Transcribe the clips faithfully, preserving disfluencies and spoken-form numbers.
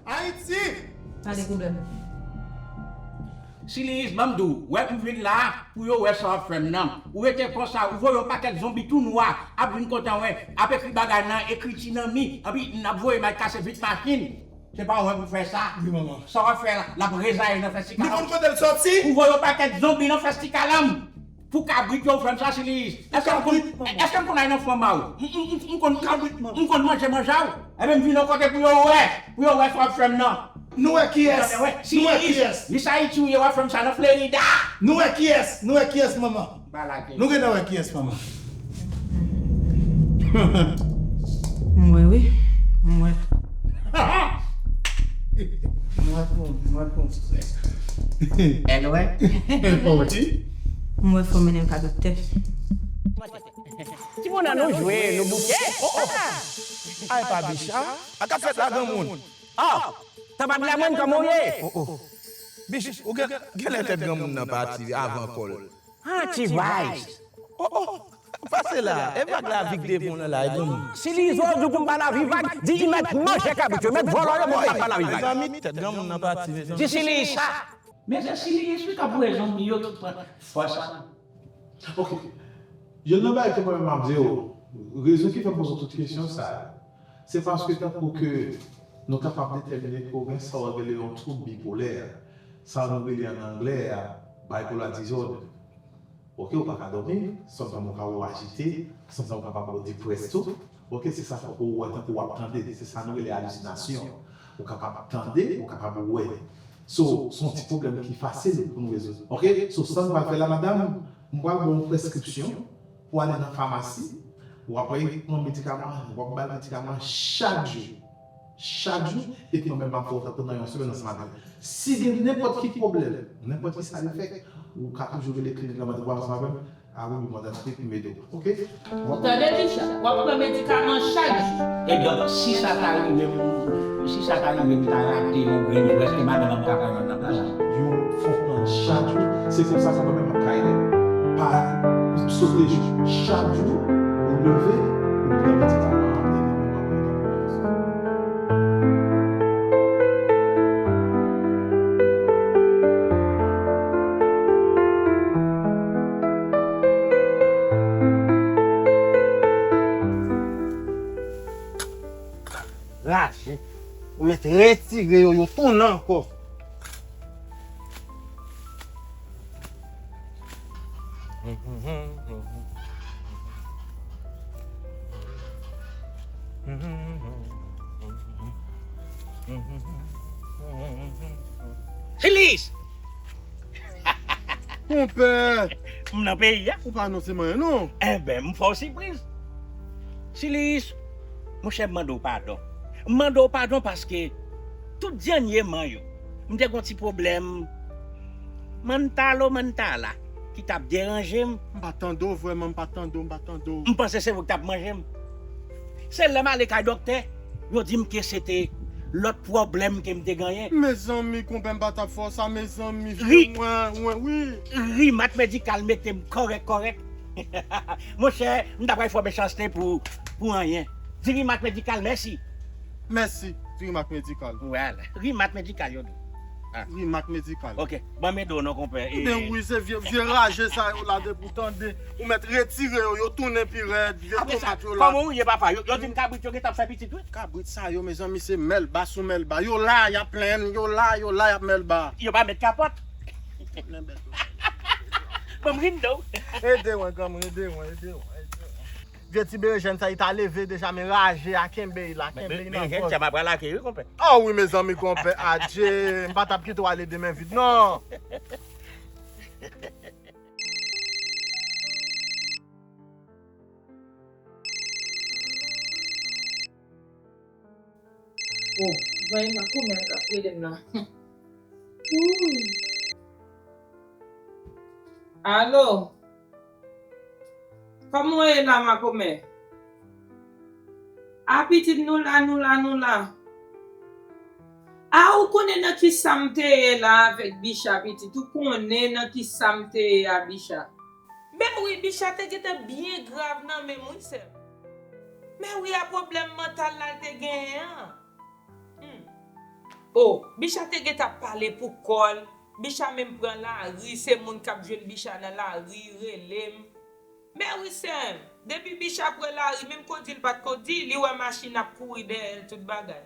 Ayiti! Pa de pwoblèm. Siliyis, ban m di w, wè m vin la pou yo wè sa w ap fè m nan. Ou rete konsa, ou voye yon pakèt zonbi tou nwa ap vin kote w, ap ekri bagay nan ekriti nan mi, anpi n ap voye m al kase vit machin. Se pa ou menm pou fè sa. Wi, manman. Sa w ap fè la, l ap rezaye nan fèstikal. Nou konn kote l soti? Ou voye yon pakèt zonbi nan fèstikal an. Pou kabrit yo, ou fè m sa, Siliyis. Èske m konn, èske m konn al nan fon ba ou? M, m, m, m konn, m konn manje manje a ou? Ebyen, m vin yon kote pou yo wè, pou yo wè sa w ap fè m nan. Nou wè kiyès? Nou wè kiyès? Miss Haiti ou ye, w ap fè m sa nan Florida. Nou wè kiyès? Nou wè kiyès, manman? Nou gentan wè kiyès, manman. M wè, wi. M wè. M wè pou, m wè pou. Èl wè. M wè fò mennen m ka doktè. Timoun an nou jwe, nou bouke. Oh, oh. Ay, pa Bicha. A k ap fèt la, granmoun? Oh, tanpad la, mwen, kòman w ye? Oh, oh. Bicha, ou gen, genlè tèt granmoun nan pati avan kò l. Anti-vice. Oh, oh. Pase la. E vag la, vik devan w nan la, e granmoun. Siliyis, ou di pou m pa lavi vag, di i mèt manje kabrit yo, mèt vòlò yo, pou m pa lavi vag. Mezanmi, tèt granmoun nan pati, mezanmi. Di Siliyis sa. Men se Siliyis wi k ap voye zonbi yo ki pran fòs sa. Ok. Youn nan bagay ke mwen menm m ap di w, rezon ki fè m poze w tout kesyon sa yo, se paske tankou ke nou kapab detèmine ke w gen sa w rele yon twoub bipolè, sa nou rele an anglè a bipolar disorder. Ok, ou pa ka dòmi, sometimes ou ka wè w ajite, sometimes ou kapab wè w depressed tou. Ok, se sa fòk ou wè tankou w ap tande, se sa nou rele alisinasyon. Ou kapab tande, ou kapab wè. So, se yon ti pwoblèm ki fasil pou nou rezoud. Ok, so sa nou pral fè la, madanm, m pral ba w yon preskripsyon pou ale nan famasi, w ap pran medikaman, w ap bay medikaman chak jou. Chak jou, epi mwen menm m ap fè w tankou nan yon semèn ansanm avè l. Si gen nenpòt ki pwoblèm, nenpòt ki sa li fèk, ou ka toujou rele klinik la, mande pou ansanm avè m, a wi, mwen ta trip m ede w, ok? Ou tande, Bicha? W ap pran medikaman chak jou. E donk, si sa ta rive m, si sa ta rive m ta rate yon grenn jou, èske madanm an ka pran yon nan plas la? Yon fòk pran chak jou, se konsa sa mwen menm m ap ka ede. Pa sote jou. Chak jou, ou leve, ou pran medikaman an, epi ou pran medikaman an. Raje. Ou mèt retire yo, yo tounen ankò. Siliyis! Konpè! M nan peyi a. Ou pa anonse m anyen, non. Enben, m fè w sipriz. Siliyis, monchè, m mande w padon. M mande w padon paske tout dènyèman yo, m te gen yon ti pwoblèm mantalo mantala ki t ap deranje m. M pa tande w vrèman, m pa tande w, m pa tande w. M panse se ou ki t ap manje m. Se lè m ale kay doktè, yo di m ke se te lòt pwoblèm ke m te genyen. Mezanmi, konpè, m pa t ap fè w sa, mezanmi, vye mwen, mwen, wi. Rimak medikal mete m kòrèk, kòrèk. Monchè, m ta pral fè w mechanste pou, pou anyen. Di Rimak medikal mèsi. Mèsi, di Rimak medikal. Wèl, Rimak medikal, yo di. Ah. Rimak medikal. Ok, ban m ede w non, konpè. Ebyen wi, se vye, vye raje sa yo la, depi w tande, ou mèt retire yo, yo tounen pi rèd, vye tomat yo la. Kòman ou ye, papa? Yo, yo di m kabrit yo gentan ap fè pitit, wi. Kabrit sa yo, mezanmi, se mèlba sou mèlba. Yo la, y ap plenn, yo la, yo la, y ap mèlba. Yo pa met kapòt. Ban m rindo. Ede mwen, granmoun, ede mwen, ede mwen, ede mwen. Vye ti berejèn sa, li ta leve deja, men raje a kenbe l la, kenbe l nan kò l. Berejèn sa, m ap pral lake, wi, konpè. Oh wi, mezanmi, konpè, adje, m pa t ap kite w ale de men vid, non. Oh, jwenn makomè k ap rele m nan. Wouy. Alo. Kòman w ye la, makomè? A, pitit, nou la, nou la, nou la. A, ou konnen nan ki sa m te ye la avèk Bicha, pitit? Ou konnen nan ki sa m te ye a, Bicha? Men wi, Bicha te gentan byen grav nan men m, wi, sè m. Men wi, a pwoblèm mantal la l te genyen an. Hmm. O, Bicha te gentan ap pale pou kò l. Bicha menm pran lari, se moun k ap jwenn Bicha nan lari, rele m. Men wi sè m, depi Bicha pran lari, menm kondi l pa t kondi, li wè machin ap kouri dèyè l, tout bagay.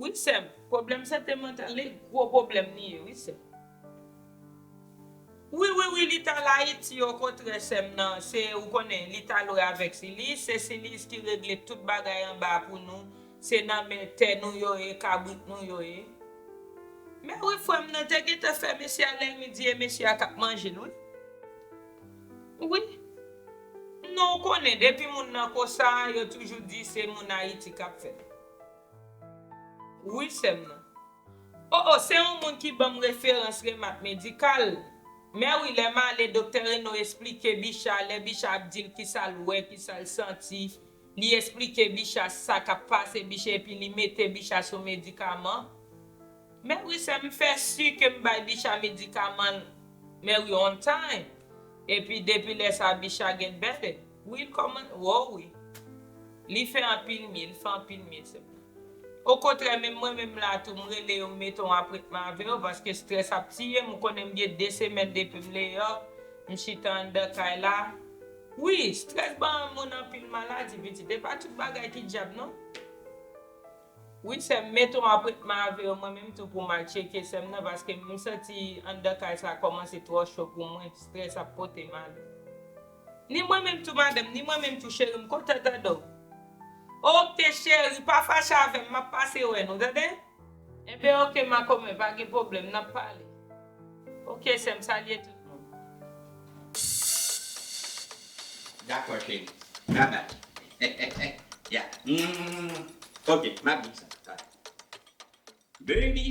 Wi sè m, pwoblèm sante mantal li gwo pwoblèm li ye, wi sè m. Wi, wi, wi, li t al Ayiti, okontrè sè m nan, se, ou konnen, li t al wè avèk Silis, se Silis ki regle tout bagay anba pou nou, se nan men tè nou yo ye, kabrit nou yo ye. Men wi, frè m nan te gentan fè mesye a lè midi e mesye a k ap manje l, wi. Wi. Non, ou konnen, depi moun nan konsa, yo toujou di se moun Ayiti k ap fè l. Wi, sè m nan. O, o, se yon moun ki ban m referans remak medikal. Men wi, lè m ale, doktè Reno esplike Bicha, lè Bicha ap di l kisa l wè, kisa l santi, li esplike Bicha sa k ap pase Bicha epi li mete Bicha sou medikaman. Men wi, sè m, fè si ke m bay Bicha medikaman l, men wi, on time. Epi depi lè sa, Bicha get better. Wi, l kòman, o wi. Li fè anpil mye, li fè anpil mye, sè m. Okontrè, menm mwen menm la tou, m rele yo, m mete yon apwentman avè yo, paske strès ap tiye m. Ou konnen m gen de semèn depi m leyò, m chita anndan kay la. Wi, strès ban moun anpil maladi, pitit. E pa tout bagay ki djab, non. Wi, sè m, mete yon apwentman avè yo, mwen menm tou, pou m al tcheke sè m nan, paske m santi anndan kay sa kòmanse twò cho pou mwen, strès ap pote m ale. Ni mwen menm tou, madanm, ni mwen menm tou, cheri m, kontan tande w. Oke, cheri, pa fache avè m, m ap pase wè nou, tande? Enben, oke, makomè, pa gen pwoblèm, n ap pale. Oke, sè m, salye tout moun. Dakò, cheri. Bye bye. Ya. Mm, oke, m ap di sa. Bye. Baby.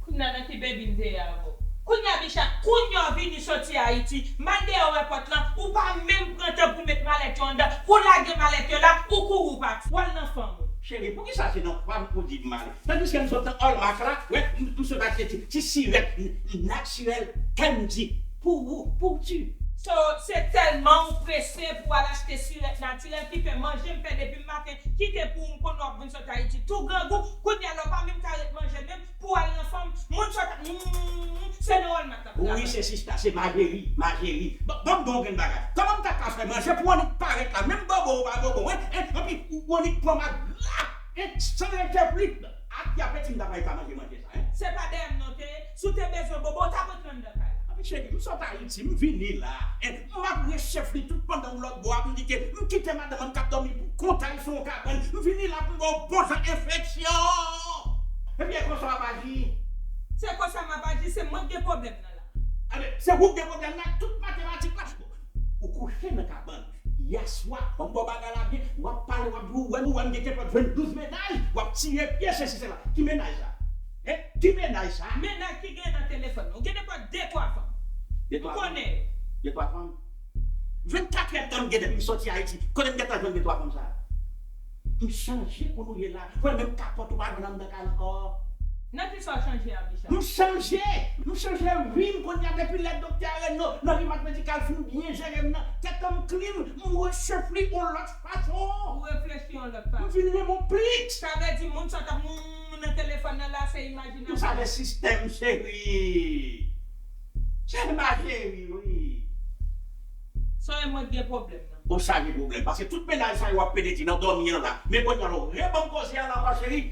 Kounye a nan ki baby m te ye avè w? Kounye a, Bicha, kounye a w vini soti Ayiti, m al deyò wè pòt lan, ou pa menm pran tan pou met malèt yo anndan, ou lage malèt yo la, ou kouri w pati, w al nan fanm ou. Cheri, poukisa se nan fanm ou di m ale? Tandiske m sot nan Hallmark la, wè, m, m sot achte ti, ti sirèt n-, natirèl, Candy, pou ou, pou ti. So, se tèlman ou prese pou w al achte sirèt natirèl ki fè manje m fè depi maten, kite pou ou, m konnen w ap vin sot Ayiti tou grangou, kounye a la w pa menm ka ret manje l menm, pou w al nan fanm, moun sot, mm, se nan Walmart l ap travay. Wi, se sista, se Majerie, Majerie. Bon, bon, bon, grenn bagay. Kòman m ta ka fè manje pou w annik parèt la, menm bobo ou pa bobo, en, en, anpi ou annik pran m ak gra, en, san rete pli, ak apeti m ta bay pa manje manje sa, en. Se pa dèyè m non te ye, si w te bezwen bobo, w t ap antre anndan kay la. Anpi cheri, m sot Ayiti, m vini la, en, m ap ret chèf li tout pandan w lòt bò a, m di ke m kite madanm mwen k ap dòmi pou kont a l sou yon kabann, m vini la pou m ba w bon jan enfeksyon. Ebyen, konsa w ap aji? Se konsa m ap aji, se mwen k gen pwoblèm nan la. Ebyen, se ou k gen pwoblèm nan ak tout matematik la. Ou kouche nan kabann. Yèswa, ban m ba w bagay la byen, w ap pale, w ap di, ou wè m, ou wè m gen kenpòt venndouz mennaj, w ap tire pye, sesi, sela. Ki mennaj sa? Hein? Ki mennaj sa? Mennaj ki gen nan telefòn nan. Ou gen nenpòt de twa fanm. De twa fanm? Ou konnen. De twa fanm? Vennkatrè tan m gen depi m soti Ayiti. Kote m gentan jwenn de twa fanm sa? M chanje kounye a la. Wè, menm kapòt ou pa jwenn anndan kay la ankò. Nan kisa w chanje a, Bicha? M chanje! M chanje vi m kounye a depi lè doktè Reno nan Rimat Medikal fin byen jere m nan. Tèt an m klin, m rechèf li yon lòt fason. Ou reflechi yon lòt fason. M vin renmen w plis. Sa vle di moun sa t ap moun nan telefòn nan la se imajinasyon. Ou chanje sistèm, cheri. Se ma cheri, wi. Sa e mwen k gen pwoblèm nan. Ou sa gen pwoblèm. Paske tout mennaj sa yo w ap pede di nan dòmi an la. Men kounye a la, w rebanm koze a la ankò, cheri.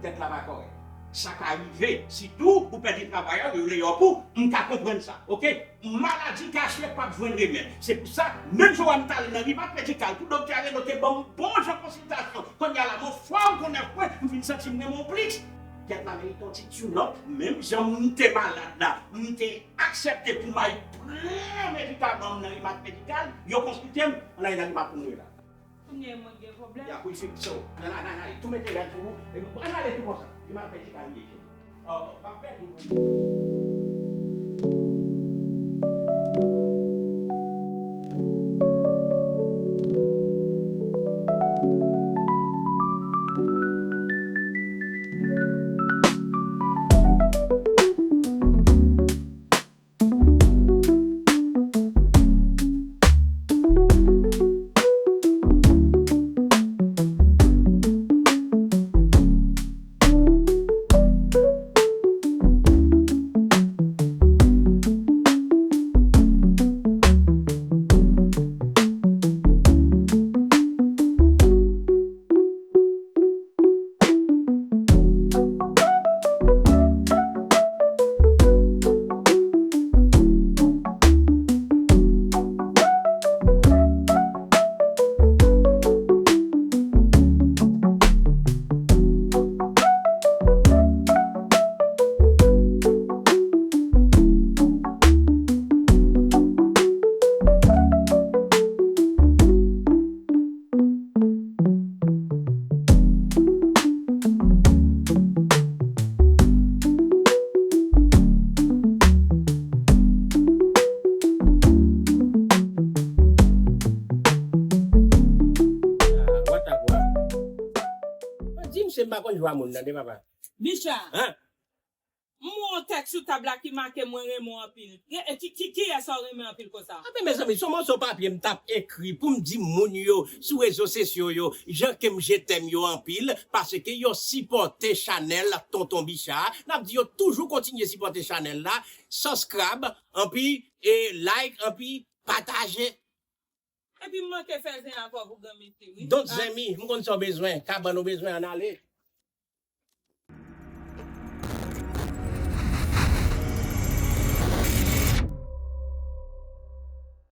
Tèt la pa kòrèk. Sa ka rive, sitou ou pèdi travay la, yo lè yo pou, m ka konprann sa, oke? Maladi kache p ap jwenn remèd. Se pou sa, menm jan w wè m t ale nan Rimat Medikal pou doktè Reno te ban m bon jan konsiltasyon. Kounye a la, m anfòm, m konn nèf pwen, m vin santi m renmen w plis. Tèt la merite yon ti tune up, menm jan m te malad la, m te aksepte pou m al pran medikaman m nan Rimat Medikal, yo konsilte m, ann ale nan Rimat pou m rele la. Kounye a mwen gen pwoblèm. Ya, pou l fini. So, nan, nan, nan, nan, tou mete rad pou ou. E nou pral ale tou konsa. Li mal fè ti kalite. Oh, oh, pa pèdi mwen. Se m pa konn jwa moun, tande papa. Bicha, Hein? M wè yon tèks sou tab la ki make mwen renmen w anpil. Ki, ki, ki, kiyès w renmen anpil konsa? Anben mezanmi, se yon moso papye m t ap ekri pou m di moun yo sou rezo sosyo yo jan ke m je t'aime yo anpil, paske yo sipòte chanèl Tonton Bicha. N ap di yo toujou kontinye sipòte chanèl la, subscribe, anpi e like, anpi pataje. Epi m manke fè zen avè w pou granmesi, wi. Donk zenmi, m konn sa w bezwen, kabann ou bezwen, ann ale.